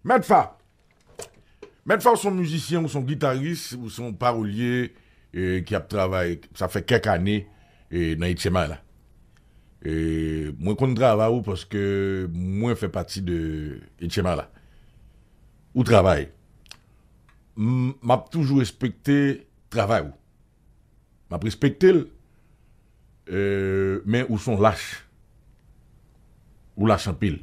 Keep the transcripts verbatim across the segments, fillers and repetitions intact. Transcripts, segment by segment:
Mèt Fa. Mèt Fa, ou se yon mizisyen, ou se yon gitaris, ou se yon pawolye, e, ki ap travay, sa fè kèk ane, e, nan H M I la. E, mwen konn travay ou paske mwen fè pati de H M I la. Ou travay. M, m ap toujou respekte travay ou. M ap respekte l, e, men ou se yon lach. Ou lach anpil.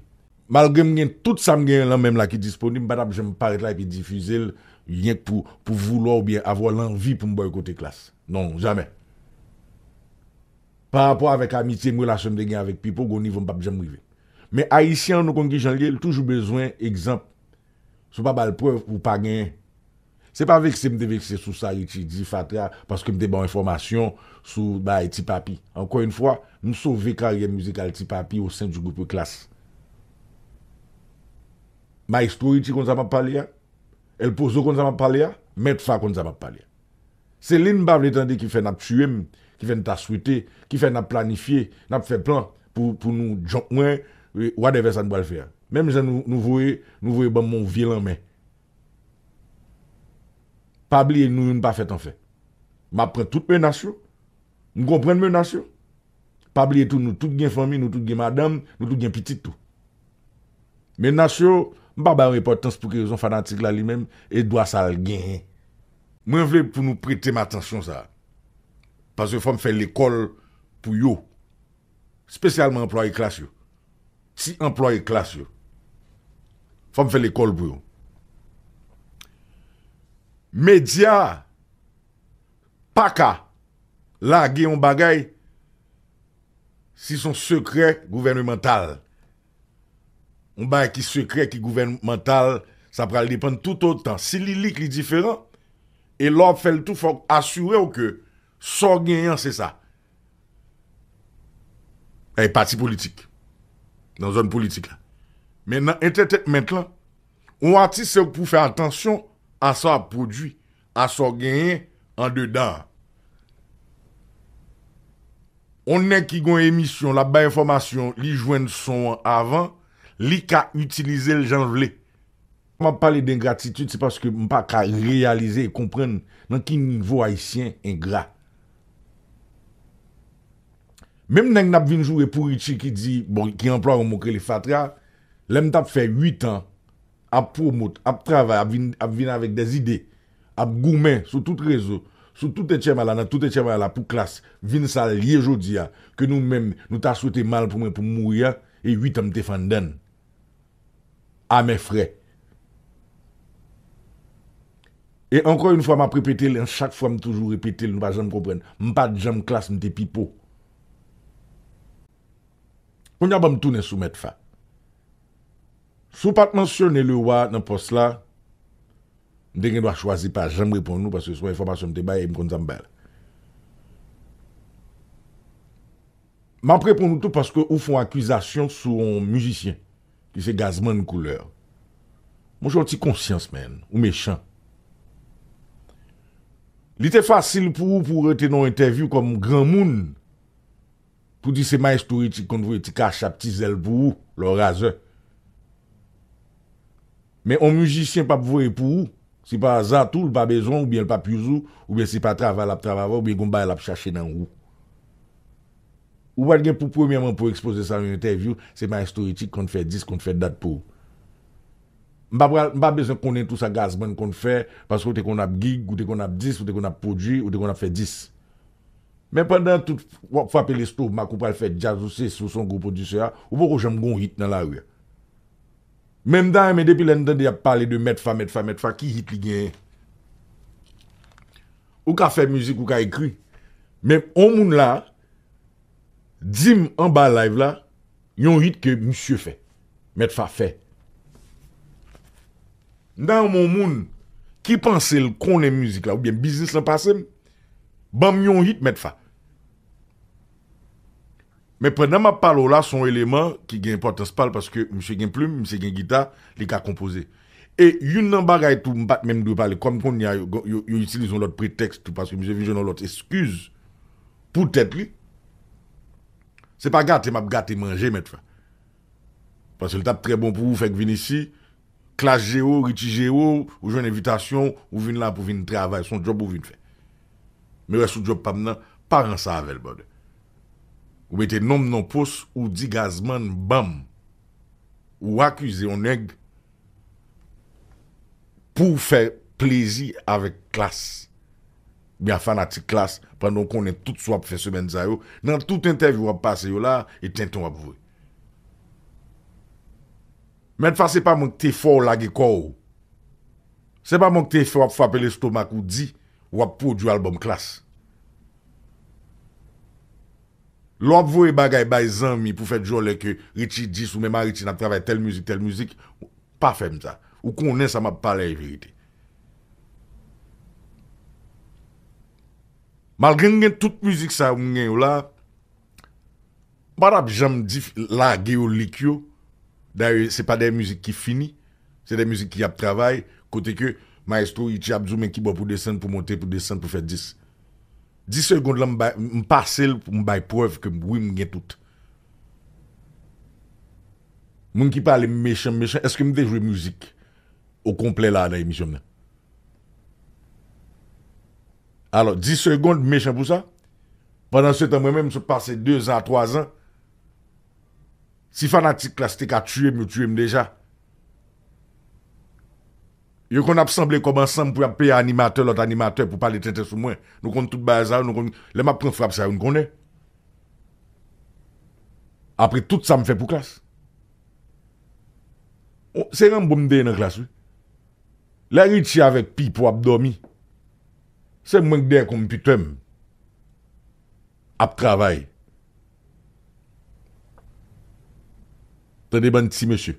Malgre m gen tout sa m genyen lan men m la ki disponib, m pa t ap janm parèt la epi difize l, yenk pou, pou voulwa oubyen avwa lanvi pou m bòykote Klass. Non, jamè. Pa rapò avèk amitye m, relasyon m te gen avèk Pipo, gon nivo m p ap janm rive. Men Ayisyen an, nou konn kijan l ye, l toujou bezwen egzanp. Si w pa ba l prèv, ou pa genyen. Se pa vekse m te vekse sou sa Richie di, Fatra, paske m te ba w enfòmasyon sou bagay Ti Papi. Encore une fois, m sove karyè mizikal Ti Papi au sein du groupe Klass. Maestro Richie konn sa m ap pale a? El Pozo konn sa m ap pale a? Mèt Fa konn sa m ap pale a? Se li n pa vle tande ki fè n ap tiye m, ki fè n ta swete, ki fè n ap planifye, n ap fè plan pou, pou nou jump mwen, e, whatever sa n pral fè a. Menm jan nou, nou voye, nou voye ban m yon vye lanmen. Pa bliye nou youn pa fèt anfè. M ap pran tout menas yo. M konprann menas yo. Pa bliye tou, nou tout gen fanmi, nou tout gen madanm, nou tout gen pitit tou. Menas yo, m pa ba yo enpòtans pou ki rezon, fanatik la li menm, e dwa sa l genyen. Mwen vle pou nou prete m atansyon sa a. Paske fò m fè lekòl pou yo. Espesyalman anplwaye Klass yo. Ti anplwaye Klass yo. Fò m fè lekòl pou yo. Medya pa ka lage yon bagay si se yon sekrè gouvènemantal. Yon bagay ki sekrè, ki gouvènemantal, sa pral depann toutotan. Si li lik, li diferan, e lè w ap fè l tou, fò w asire w ke sa w genyen an, se sa. E pati politik. Nan zòn politik la. Men nan entertainment lan, yon atis se pou fè atansyon a sa w ap pwodui, a sa w genyen andedan an. Yon nèg ki gen yon emisyon, l ap bay enfòmasyon, li jwenn son an avan, li ka itilize l jan l vle. M ap pale de engratitid, se paske m pa ka reyalize e konprann nan ki nivo Ayisyen engra. Menm nèg n ap vin joure pou Richie ki di, bon, ki anplwaye yon mo k rele Fatra, lè m t ap fè uit an, ap pwomot, ap travay, ap vin, ap vin avèk dèzide, ap goumen sou tout rezo, sou tout H M I la, nan tout H M I la pou Klass, vin sa l ye jodi a, ke nou menm, nou ta swete mal pou mwen pou m mouri a, e uit an m te fè anndan l. Amè frè. E encore une fois, m ap repete l, chak fwa m toujou repete l, nou pa janm konprann. M pa t janm Klass, m te Pipo. Kounye a ban m tounen sou Mèt Fa. Si w pa t mansyone Lewa nan pòs la, m te gen dwa chwazi pa janm reponn ou, paske se yon enfòmasyon m te bay e m konn sa m bay la. M ap reponn ou tou paske ou fè yon akizasyon sou yon mizisyen, ki se Gazman Koulè. Monchè, yon ti konsyans, man, ou mechan. Li te fasil pou ou pou w rete nan yon entèvyou kòm granmoun, pou di se Maestro Richie ki konn voye ti kachap, ti zèl pou ou, lè w razè. Men yon mizisyen p ap voye pou ou, si pa aza tou, l pa bezwen w, oubyen l p ap use ou, oubyen se pa travay l ap travay avè w, oubyen gon bagay l ap chache nan ou. Ou pa t gen pou premyèman pou ekspoze sa nan yon entèvyou, se Maestro Richie ki konn fè dis, konn fè dat pou ou. M pa pral, m pa bezwen konnen tou sa Gazman konn fè, paske w te konn ap gig, ou te konn ap dis, ou te konn ap pwodui, ou te konn ap fè dis. Men pandan tout w ap frape lestomak, ou pral fè djaz, ou se si, ou se yon gwo pwodisè a, ou poko janm gon hit nan lari a. Men m ta renmen depi lè n tande y ap pale de Mèt Fa, Mèt Fa, Mèt Fa, ki hit li genyen? Ou ka fè mizik, ou ka ekri. Men yon moun la, di m anba live la, yon hit ke misye fè. Mèt Fa fè. M ta renmen yon moun ki panse l konnen mizik la, oubyen biznis lan pase m, ban m yon hit Mèt Fa. Men pandan m ap pale w la, se yon eleman ki gen enpòtans pa l, paske misye gen plim, misye gen gita, li ka konpoze. E youn nan bagay tou, m pa t menm dwe pale, kòm kounye a, yo, yo, yo itilize yon lòt pretèks tou, paske misye vin jwenn yon lòt eskiz pou tèt li. Se pa gate m ap gate manje, Mèt Fa. Paske l t ap trè bon pou ou, fèk vin isi, Klass jere w, Richie jere w, ou jwenn envitasyon, ou vin la pou vin travay, se yon djòb ou vin fè. Men rès ou djòb pa m nan, pa ranse avè l, brother. Ou mete non m nan pòs, ou di Gazman ban m. Ou akize yon nèg pou w fè plezi avèk Klass. Oubyen a fanatik Klass, pandan w konnen tout sa w ap fè semèn sa yo, nan tout entèvyou w ap pase yo la, e tenten w ap voye. Mèt Fa, se pa mwen ki te fè w lage kò w. Se pa mwen ki te fè w ap frape lestomak ou di w ap pwodui albòm Klass. Lè w ap voye bagay bay zanmi pou fè djòlè ke Richie di sou menm a Richie n ap travay tèl mizik, tèl mizik, pa fè m sa. Ou konnen sa m ap pale a e verite. Malgre m gen tout mizik sa yo m gen yo la, m pa t ap janm di lage yo, leak yo. Dayè, se pa de mizik ki fini, se de mizik ki ap travay, kote ke Maestro Richie ap di w men ki bò pou desann, pou monte, pou desann, pou fè dis. Dis segond lan, m bay, m pase l pou m bay prèv ke wi, m gen tout. Moun ki pale m mechan, m mechan, èske m te jwe mizik okonplè la nan emisyon m nan? Alò, dis segond, m mechan pou sa? Pandan se tan, mwen menm, m sot pase de zan a twa zan. Si fanatik Klass te ka tiye m, yo tiye m deja. Yo konn ap sanble kòb ansanm pou y ap peye animatè, lòt animatè pou pale tenten sou mwen. Nou konn tout bagay sa yo, nou konn, lè m ap pran frap sa yo, nou konnen. Apre tout sa m fè pou Klass. O, se Ranbo m te ye nan Klass, wi. Lè Richie avèk Pipo ap dòmi, se mwen k dèyè konpitè m ap travay. Tande bann ti mesye.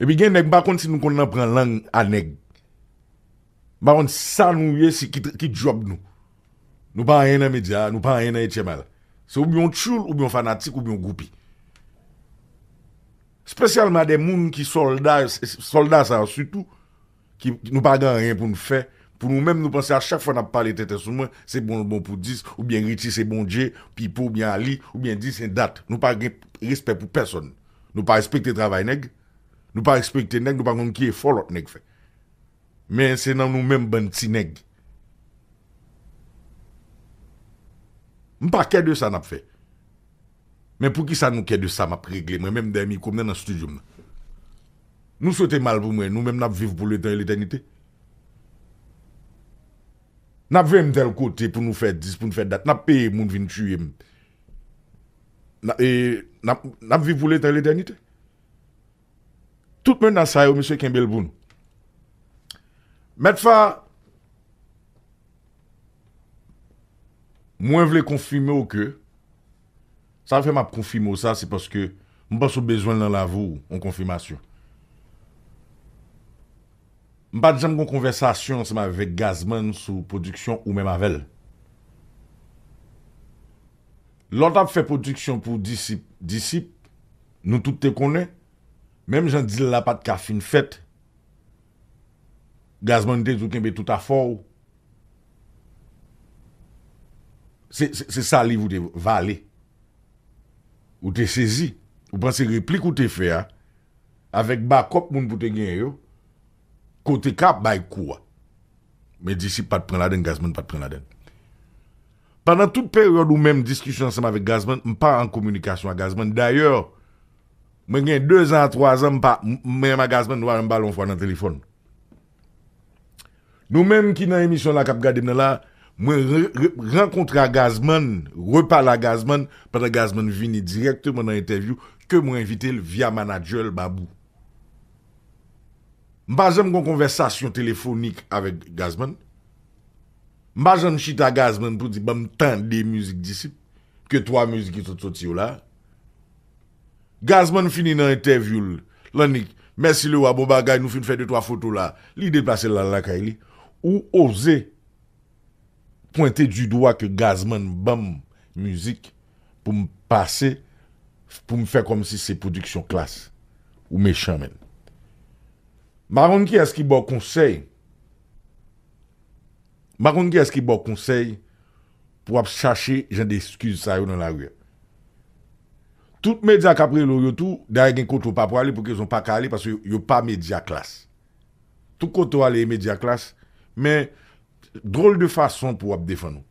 Epi gen nèg, m pa konn si nou konn nan pran lang a nèg. M pa konn sa nou ye, si ki, ki djòb nou. Nou pa anyen nan medya a, nou pa anyen nan H M I la. Se oubyen yon tchoul, oubyen yon fanatik, oubyen yon gwoupi. Espesyalman de moun ki sòlda, sòlda sa yo sitou, ki, nou pa gen anyen pou n fè. Pou nou menm, nou panse a chak fwa n ap pale tenten sou mwen, se bon, bon pou dis, oubyen Richie se Bondye, Pipo oubyen Ali, oubyen dis en dat. Nou pa gen respè pou pèsonn. Nou pa respekte travay nèg, nou pa respekte nèg, nou pa konn ki efò lòt nèg fè. Men se nan nou menm bann ti nèg. M pa kè de sa n ap fè. Men poukisa nou kè de sa m ap regle, mwen menm dèyè mikwo m nan, nan estidyo m nan? Nou swete mal pou mwen, nou menm n ap viv pou letan e letènite. N ap voye m tèl kote pou nou fè dis, pou nou fè dat, n ap peye moun vin tiye m. N a-, e, n ap, n ap viv pou letan e letènite. Tout menas sa yo, mesye, kenbe l pou nou. Mèt Fa, mwen vle konfime w ke, sa fè m ap konfime w sa, se paske m panse w bezwen l nan lavi w, yon konfimasyon. M pa t janm gen yon konvèsasyon ansanm avèk Gazman sou pwodiksyon ou menm avè l. Lè w t ap fè pwodiksyon pou Disip, Disip, nou tout te konnen, menm jan dil la pa t ka fin fèt, Gazman te di w kenbe tout afè w. Se, se, se saliv ou te vale. Ou te sezi. Ou panse replik ou te fè a, avèk bakòp moun pou te genyen yo, ke w te ka bay kou a. Men Disip pa t pran ladann, Gazman pa t pran ladann. Pandan tout peryòd ou menm diskisyon ansanm avèk Gazman, m pa an kominikasyon ak Gazman. Dayè, mwen gen de zan a twa zan, m pa, m, mwen menm ak Gazman, nou pa menm pale yon fwa nan telefòn. Nou menm ki nan emisyon la k ap gade m nan la, mwen re-, re-, rankontre a Gazman, repale a Gazman, pandan Gazman vini dirèkteman nan entèvyou, ke mwen envite l via manadjè l, Babou. M pa janm gen yon konvèsasyon telefonik avèk Gazman. M pa janm chita Gazman pou di, "Ban m tande mizik Disip," ke twa mizik ki sot soti yo la. Gazman fini nan entèvyou l. Lannik, mèsi Lewa, bon bagay, nou fin fè de twa foto la. Li deplase l al lakay li. Ou oze pwente di dwa ke Gazman ban m mizik pou m pase, pou m fè kòmsi se pwodiksyon Klass. Ou mechan, menn. M pa konn kiyès ki ba w konsèy. M pa konn kiyès ki ba w konsèy pou w ap chache jan de eskiz sa yo nan lari a. Tout medya k ap rele w yo tou, dayè gen kote w pa pwale pou rezon w pa ka ale paske yo pa medya klas. Tout kote w ale e medya klas, men dwòl de fason pou w ap defann ou.